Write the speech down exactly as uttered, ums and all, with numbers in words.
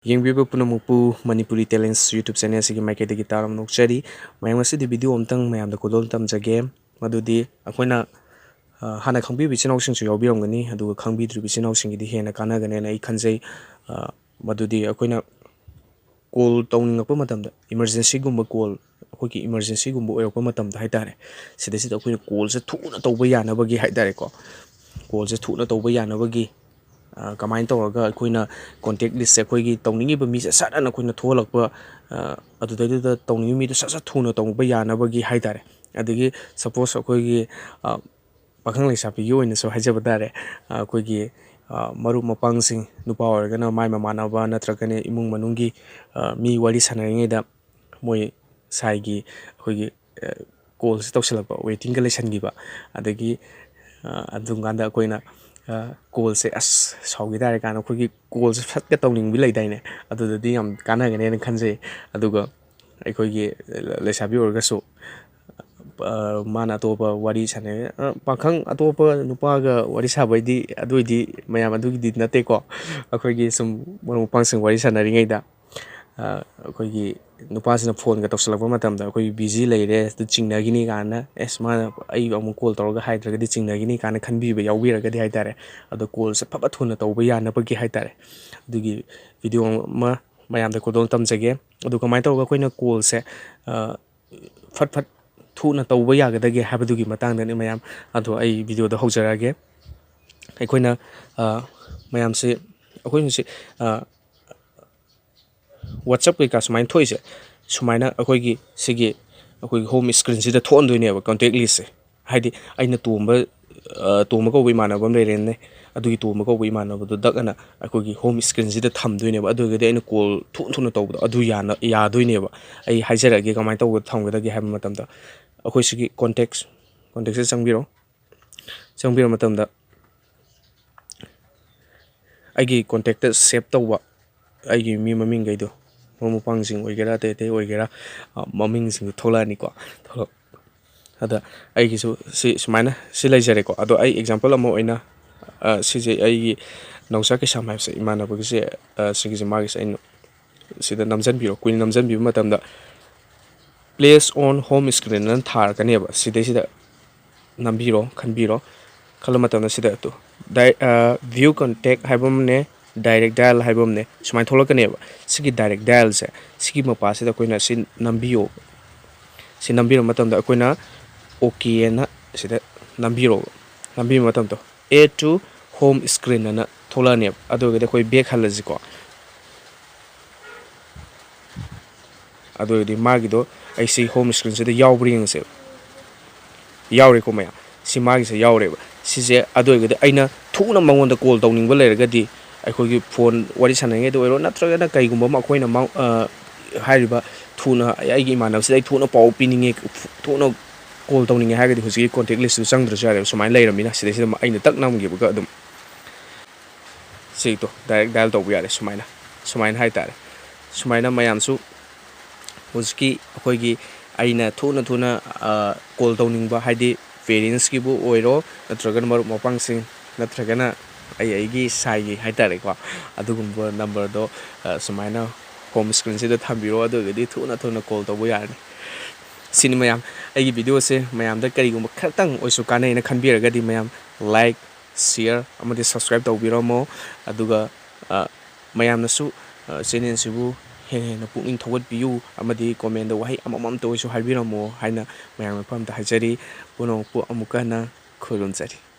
ꯌꯦꯡꯕꯤꯕ ꯄꯨꯝꯅꯃꯛꯄꯨ Manipuri talents YouTube ꯆꯦꯅꯦꯜꯁꯤꯒꯤ ꯃꯥꯏꯀꯩꯗꯒꯤ ꯇꯔꯥꯝꯅ ꯑꯣꯛꯆꯔꯤ꯫ ꯃꯌꯥꯝ, ꯉꯁꯤꯗꯤ ꯚꯤꯗꯤꯑꯣ ꯑꯝꯇꯪ ꯃꯌꯥꯝꯗ ꯈꯨꯗꯣꯜ ꯇꯝꯖꯒꯦ꯫ ꯃꯗꯨꯗꯤ ꯑꯩꯈꯣꯏꯅ, ꯑ, ꯍꯥꯟꯅ ꯈꯪꯕꯤꯕ ꯏꯆꯤꯟ ꯏꯅꯥꯎꯁꯤꯡꯁꯨ ꯌꯥꯎꯕꯤꯔꯝꯒꯅꯤ, ꯑꯗꯨꯒ ꯈꯪꯕꯤꯗ꯭ꯔꯤꯕ ꯏꯆꯤꯟ ꯏꯅꯥꯎꯁꯤꯡꯒꯤꯗꯤ ꯍꯦꯟꯅ ꯀꯥꯟꯅꯒꯅꯦꯅ ꯑꯩ ꯈꯟꯖꯩ꯫ ꯑ, ꯃꯗꯨꯗꯤ ꯑꯩꯈꯣꯏꯅ ꯀꯣꯜ ꯇꯧꯅꯤꯡꯉꯛꯄ ꯃꯇꯝꯗ, ꯏꯃꯔꯖꯦꯟꯁꯤꯒꯨꯝꯕ ꯀꯣꯜ, ꯑꯩꯈꯣꯏꯒꯤ ꯏꯃꯔꯖꯦꯟꯁꯤꯒꯨꯝꯕ ꯑꯣꯏꯔꯛꯄ ꯃꯇꯝꯗ ꯍꯥꯏ ꯇꯥꯔꯦ, ꯁꯤꯗꯩꯁꯤꯗ ꯑꯩꯈꯣꯏꯅ ꯀꯣꯜꯁꯦ ꯊꯨꯅ ꯇꯧꯕ ꯌꯥꯅꯕꯒꯤ ꯍꯥꯏ ꯇꯥꯔꯦꯀꯣ, ꯀꯣꯜꯁꯦ ꯊꯨꯅ ꯇꯧꯕ ꯌꯥꯅꯕꯒꯤ, ꯑ, ꯀꯃꯥꯏꯅ ꯇꯧꯔꯒ ꯑꯩꯈꯣꯏꯅ ꯀꯣꯟꯇꯦꯛ ꯂꯤꯁꯁꯦ, ꯑꯩꯈꯣꯏꯒꯤ ꯇꯧꯅꯤꯡꯉꯤꯕ ꯃꯤꯁꯦ ꯁꯠ ꯍꯥꯏꯅ ꯑꯩꯈꯣꯏꯅ ꯊꯣꯛꯍꯜꯂꯛꯄ, ꯑ, ꯑꯗꯨꯗꯩꯗꯨꯗ ꯇꯧꯅꯤꯡꯉꯤꯕ ꯃꯤꯗꯣ ꯁꯠ ꯁꯠ ꯊꯨꯅ ꯇꯧꯕ ꯌꯥꯅꯕꯒꯤ ꯍꯥꯏ ꯇꯥꯔꯦ꯫ ꯑꯗꯒꯤ ꯁꯄꯣꯁ ꯑꯩꯈꯣꯏꯒꯤ, ꯑ, ꯄꯥꯈꯪ ꯂꯩꯁꯥꯕꯤꯒꯤ ꯑꯣꯏꯅꯁꯨ ꯍꯥꯏꯖꯕ ꯇꯥꯔꯦ, ꯑ, ꯑꯩꯈꯣꯏꯒꯤ, ꯑ, ꯃꯔꯨꯞ ꯃꯄꯥꯡꯁꯤꯡ, ꯅꯨꯄꯥ ꯑꯣꯏꯔꯒꯅ ꯃꯥꯏ ꯃꯃꯥꯟꯅꯕ ꯅꯠꯇ꯭ꯔꯒꯅ ꯏꯃꯨꯡ ꯃꯅꯨꯡꯒꯤ, ꯑ, ꯃꯤ ꯋꯥꯔꯤ ꯁꯥꯟꯅꯔꯤꯉꯩꯗ ꯃꯣꯏ ꯁꯥꯏꯒꯤ ꯑꯩꯈꯣꯏꯒꯤ, ꯑ, ꯀꯣꯜꯁꯦ ꯇꯧꯁꯤꯜꯂꯛꯄ, ꯋꯦꯇꯤꯡꯒ ꯂꯩꯁꯟꯈꯤꯕ, ꯑꯗꯒꯤ, ꯑ, ꯑꯗꯨꯝ ꯀꯥꯟꯗ ꯑꯩꯈꯣꯏꯅ, ꯑ, ꯀꯣꯜꯁꯦ ꯑꯁ ꯁꯥꯎꯈꯤ ꯇꯥꯔꯦ ꯀꯥꯏꯅ ꯑꯩꯈꯣꯏꯒꯤ ꯀꯣꯜꯁꯦ ꯐꯠꯀ ꯇꯧꯅꯤꯡꯕꯤ ꯂꯩꯗꯥꯏꯅꯦ, ꯑꯗꯨꯗꯗꯤ ꯌꯥꯝ ꯀꯥꯟꯅꯒꯅꯦꯅ ꯈꯟꯖꯩ꯫ ꯑꯗꯨꯒ ꯑꯩꯈꯣꯏꯒꯤ ꯂꯩꯁꯥꯕꯤ ꯑꯣꯏꯔꯒꯁꯨ, ꯑ, ꯃꯥꯅ ꯑꯇꯣꯞꯄ ꯋꯥꯔꯤ ꯁꯥꯟꯅꯩ, ꯑ, ꯄꯥꯈꯪ ꯑꯇꯣꯞꯄ ꯅꯨꯄꯥꯒ ꯋꯥꯔꯤ ꯁꯥꯕꯩꯗꯤ ꯑꯗꯨꯏꯗꯤ ꯃꯌꯥꯝ ꯑꯗꯨꯒꯤꯗꯤ ꯅꯠꯇꯦꯀꯣ꯫ ꯑꯩꯈꯣꯏꯒꯤ ꯁꯨꯝ ꯃꯔꯨꯞ ꯃꯄꯥꯡꯁꯤꯡ ꯋꯥꯔꯤ ꯁꯥꯟꯅꯔꯤꯉꯩꯗ, ꯑ, ꯑꯩꯈꯣꯏꯒꯤ ꯅꯨꯄꯥꯁꯤꯅ ꯐꯣꯟꯒ ꯇꯧꯁꯤꯜꯂꯛꯄ ꯃꯇꯝꯗ ꯑꯩꯈꯣꯏꯒꯤ ꯕꯤꯖꯤ ꯂꯩꯔꯦ, ꯑꯗꯨ ꯆꯤꯡꯅꯈꯤꯅꯤ ꯀꯥꯏꯅ, ꯑꯦꯁ, ꯃꯥꯅ ꯑꯩ ꯑꯃꯨꯛ ꯀꯣꯜ ꯇꯧꯔꯒ ꯍꯥꯏꯗ꯭ꯔꯒꯗꯤ ꯆꯤꯡꯅꯈꯤꯅꯤ ꯀꯥꯏꯅ ꯈꯟꯕꯤꯕ ꯌꯥꯎꯕꯤꯔꯒꯗꯤ ꯍꯥꯏ ꯇꯥꯔꯦ, ꯑꯗꯣ ꯀꯣꯜꯁꯦ ꯐꯕ ꯊꯨꯅ ꯇꯧꯕ ꯌꯥꯅꯕꯒꯤ ꯍꯥꯏ ꯇꯥꯔꯦ, ꯑꯗꯨꯒꯤ ꯚꯤꯗꯤꯑꯣ ꯑꯃ ꯃꯌꯥꯝꯗ ꯈꯨꯗꯣꯜ ꯇꯝꯖꯒꯦ꯫ ꯑꯗꯨ ꯀꯃꯥꯏꯅ ꯇꯧꯔꯒ ꯑꯩꯈꯣꯏꯅ ꯀꯣꯜꯁꯦ, ꯑ, ꯐꯠ ꯐꯠ ꯊꯨꯅ ꯇꯧꯕ ꯌꯥꯒꯗꯒꯦ ꯍꯥꯏꯕꯗꯨꯒꯤ ꯃꯇꯥꯡꯗꯅꯤ ꯃꯌꯥꯝ꯫ ꯑꯗꯣ ꯑꯩ ꯚꯤꯗꯤꯑꯣꯗꯣ ꯍꯧꯖꯔꯛꯑꯒꯦ꯫ ꯑꯩꯈꯣꯏꯅ, ꯑ, ꯃꯌꯥꯝꯁꯦ, ꯑꯩꯈꯣꯏ ꯍꯧꯖꯤꯛ, ꯑ, WhatsApp ꯀꯩꯀꯥ ꯁꯨꯃꯥꯏꯅ ꯊꯣꯛꯏꯁꯦ, ꯁꯨꯃꯥꯏꯅ ꯑꯩꯈꯣꯏꯒꯤ ꯁꯤꯒꯤ ꯑꯩꯈꯣꯏꯒꯤ ꯍꯣꯝ ꯁ꯭ꯀ꯭ꯔꯤꯟꯁꯤꯗ ꯊꯣꯛꯍꯟꯗꯣꯏꯅꯦꯕ ꯀꯣꯟꯇꯦꯛ ꯂꯤꯁꯁꯦ꯫ ꯍꯥꯏꯗꯤ ꯑꯩꯅ ꯇꯣꯝꯕ, ꯑ, ꯇꯣꯝꯕ ꯀꯧꯕ ꯏꯃꯥꯟꯅꯕ ꯑꯃ ꯂꯩꯔꯦꯅꯦ, ꯑꯗꯨꯒꯤ ꯇꯣꯝꯕ ꯀꯧꯕ ꯏꯃꯥꯟꯅꯕꯗꯣ ꯗꯛ ꯑꯅ ꯑꯩꯈꯣꯏꯒꯤ ꯍꯣꯝ ꯁ꯭ꯀ꯭ꯔꯤꯟꯁꯤꯗ ꯊꯝꯗꯣꯏꯅꯦꯕ꯫ ꯑꯗꯨ ꯑꯣꯏꯔꯒꯗꯤ ꯑꯩꯅ ꯀꯣꯜ ꯊꯨꯅ ꯊꯨꯅ ꯇꯧꯕꯗꯣ ꯑꯗꯨ ꯌꯥꯅ-, ꯌꯥꯗꯣꯏꯅꯦꯕ꯫ ꯑꯩ ꯍꯥꯏꯖꯔꯛꯑꯒꯦ ꯀꯃꯥꯏꯅ ꯇꯧꯕ ꯊꯝꯒꯗꯒꯦ ꯍꯥꯏꯕ ꯃꯇꯝꯗ, ꯑꯩꯈꯣꯏ ꯁꯤꯒꯤ ꯀꯣꯟꯇꯦꯛꯁ, ꯀꯣꯟꯇꯦꯛꯁꯇ ꯆꯪꯕꯤꯔꯣ꯫ ꯆꯪꯕꯤꯔ ꯃꯇꯝꯗ ꯑꯩꯒꯤ ꯀꯣꯟꯇꯦꯛꯇ ꯁꯦꯞ ꯇꯧꯕ ꯑꯩꯒꯤ ꯃꯤ ꯃꯃꯤꯡꯈꯩꯗꯣ, ꯃꯔꯨꯞ ꯃꯄꯥꯡꯁꯤꯡ ꯑꯣꯏꯒꯦꯔꯥ, ꯑꯇꯩ ꯑꯇꯩ ꯑꯣꯏꯒꯦꯔꯥ, ꯑ, ꯃꯃꯤꯡꯁꯤꯡꯗꯣ ꯊꯣꯛꯂꯛꯑꯅꯤꯀꯣ꯫ ꯊꯣꯛꯂꯛ-, ꯑꯗ ꯑꯩꯒꯤꯁꯨ ꯁꯤ ꯁꯨꯃꯥꯏꯅ ꯁꯤ ꯂꯩꯖꯔꯦꯀꯣ꯫ ꯑꯗꯣ ꯑꯩ ꯑꯦꯛꯖꯥꯝꯄꯜ ꯑꯃ ꯑꯣꯏꯅ, ꯑ, ꯁꯤꯁꯦ ꯑꯩꯒꯤ, ꯅꯥꯎꯆꯥ ꯀꯩꯁꯥꯝ ꯍꯥꯏꯕꯁꯦ ꯏꯃꯥꯟꯅꯕꯒꯤꯁꯦ, ꯑ, ꯁꯤꯒꯤꯁꯦ ꯃꯥꯒꯤꯁꯦ ꯑꯩꯅ ꯁꯤꯗ ꯅꯝꯁꯤꯟꯕꯤꯔꯣ꯫ ꯀꯨꯏꯅ ꯅꯝꯁꯤꯟꯕꯤꯕ ꯃꯇꯝꯗ "Place on home screen" ꯑꯅ ꯊꯥꯔꯛꯀꯅꯦꯕ꯫ ꯁꯤꯗꯩꯁꯤꯗ ꯅꯝꯕꯤꯔꯣ, ꯈꯟꯕꯤꯔꯣ꯫ ꯈꯜꯂ ꯃꯇꯝꯗ ꯁꯤꯗ ꯇꯨ, ꯗꯥꯏ-, ꯑ, "View contact" ꯍꯥꯏꯕ ꯑꯃꯅꯦ, "Direct dial" ꯍꯥꯏꯕ ꯑꯃꯅꯦ, ꯁꯨꯃꯥꯏꯅ ꯊꯣꯛꯂꯛꯀꯅꯦꯕ꯫ ꯁꯤꯒꯤ direct dial ꯁꯦ, ꯁꯤꯒꯤ ꯃꯄꯥꯁꯤꯗ ꯑꯩꯈꯣꯏꯅ ꯁꯤ ꯅꯝꯕꯤꯌꯣ꯫ ꯁꯤ ꯅꯝꯕꯤꯔꯕ ꯃꯇꯝꯗ ꯑꯩꯈꯣꯏꯅ "OK" ꯑꯅ ꯁꯤꯗ ꯅꯝꯕꯤꯔꯣ꯫ ꯅꯝꯕꯤꯕ ꯃꯇꯝꯗꯣ "Add to home screen" ꯑꯅ ꯊꯣꯛꯂꯛꯑꯅꯦꯕ꯫ ꯑꯗꯨ ꯑꯣꯏꯔꯒꯗꯤ ꯑꯩꯈꯣꯏ back ꯍꯜꯂꯁꯤꯀꯣ꯫ ꯑꯗꯨ ꯑꯣꯏꯔꯗꯤ ꯃꯥꯒꯤꯗꯣ ꯑꯩ ꯁꯤ home screen ꯁꯤꯗ ꯌꯥꯎꯕ꯭ꯔꯥ ꯌꯦꯡꯉꯁꯦꯕ꯫ ꯌꯥꯎꯔꯦꯀꯣ ꯃꯌꯥꯝ, ꯁꯤ ꯃꯥꯒꯤꯁꯦ ꯌꯥꯎꯔꯦꯕ꯫ ꯁꯤꯁꯦ ꯑꯗꯨ ꯑꯣꯏꯔꯒꯗꯤ ꯑꯩꯅ ꯊꯨꯅ ꯃꯉꯣꯟꯗ call ꯇꯧꯅꯤꯡꯕ ꯂꯩꯔꯒꯗꯤ, ꯑꯩꯈꯣꯏꯒꯤ phone ꯋꯥꯔꯤ ꯁꯥꯟꯅꯔꯤꯉꯩꯗ ꯑꯣꯏꯔꯣ, ꯅꯠꯇ꯭ꯔꯒꯅ ꯀꯩꯒꯨꯝꯕ ꯑꯃ ꯑꯩꯈꯣꯏꯅ ꯃꯥ-, ꯑ, ꯍꯥꯏꯔꯤꯕ ꯊꯨꯅ ꯑꯩꯒꯤ ꯏꯃꯥꯟꯅꯕꯁꯤꯗ ꯑꯩ ꯊꯨꯅ ꯄꯥꯎ ꯄꯤꯅꯤꯡꯉꯦ, ꯊꯨꯅ call ꯇꯧꯅꯤꯡꯉꯦ ꯍꯥꯏꯔꯒꯗꯤ ꯍꯧꯖꯤꯛꯀꯤ contact list ꯇꯨ ꯆꯪꯗ꯭ꯔꯁꯨ ꯌꯥꯔꯦꯕ꯫ ꯁꯨꯃꯥꯏꯅ ꯂꯩꯔꯕꯅꯤꯅ ꯁꯤꯗꯩꯁꯤꯗ ꯑꯩꯅ ꯇꯛ ꯅꯝꯈꯤꯕꯒ ꯑꯗꯨꯝ ꯁꯤꯗꯣ direct dial ꯇꯧꯕ ꯌꯥꯔꯦ꯫ ꯁꯨꯃꯥꯏꯅ, ꯁꯨꯃꯥꯏꯅ ꯍꯥꯏꯇꯥꯔꯦ꯫ ꯁꯨꯃꯥꯏꯅ ꯃꯌꯥꯝꯁꯨ ꯍꯧꯖꯤꯛꯀꯤ ꯑꯩꯈꯣꯏꯒꯤ ꯑꯩꯅ ꯊꯨꯅ ꯊꯨꯅ, ꯑ, call ꯇꯧꯅꯤꯡꯕ, ꯍꯥꯏꯗꯤ parents ꯀꯤꯕꯨ ꯑꯣꯏꯔꯣ, ꯅꯠꯇ꯭ꯔꯒꯅ ꯃꯔꯨꯞ ꯃꯄꯥꯡꯁꯤꯡ, ꯅꯠꯇ꯭ꯔꯒꯅ ꯑꯩ ꯑꯩꯒꯤ ꯏꯁꯥꯒꯤ ꯍꯥꯏꯇꯥꯔꯦꯀꯣ, ꯑꯗꯨꯒꯨꯝꯕ number ꯗꯣ, ꯑ, ꯁꯨꯃꯥꯏꯅ home screen ꯁꯤꯗ ꯊꯝꯕꯤꯔꯣ, ꯑꯗꯨ ꯑꯣꯏꯔꯒꯗꯤ ꯊꯨꯅ ꯊꯨꯅ call ꯇꯧꯕ ꯌꯥꯔꯅꯤ꯫ ꯁꯤꯅꯤ ꯃꯌꯥꯝ, ꯑꯩꯒꯤ video ꯁꯦ ꯃꯌꯥꯝꯗ ꯀꯔꯤꯒꯨꯝꯕ ꯈꯔꯇꯪ ꯑꯣꯏꯁꯨ ꯀꯥꯟꯅꯩꯅ ꯈꯟꯕꯤꯔꯒꯗꯤ ꯃꯌꯥꯝ like, share ꯑꯃꯗꯤ subscribe ꯇꯧꯕꯤꯔꯝꯃꯣ꯫ ꯑꯗꯨꯒ, ꯑ, ꯃꯌꯥꯝꯅꯁꯨ, ꯑ, channel ꯁꯤꯕꯨ ꯍꯦꯟꯅ ꯍꯦꯟꯅ ꯄꯨꯛꯅꯤꯡ ꯊꯧꯒꯠꯄꯤꯌꯨ ꯑꯃꯗꯤ comment ꯇ ꯋꯥꯍꯩ ꯑꯃꯃꯝꯇ ꯑꯣꯏꯁꯨ ꯍꯥꯏꯕꯤꯔꯝꯃꯣ ꯍꯥꯏꯅ ꯃꯌꯥꯝ ꯃꯐꯝꯗ ꯍꯥꯏꯖꯔꯤ꯫ ꯄꯨꯝꯅꯃꯛꯄꯨ ꯑꯃꯨꯛꯀ ꯍꯟꯅ ꯈꯨꯔꯨꯝꯖꯔꯤ꯫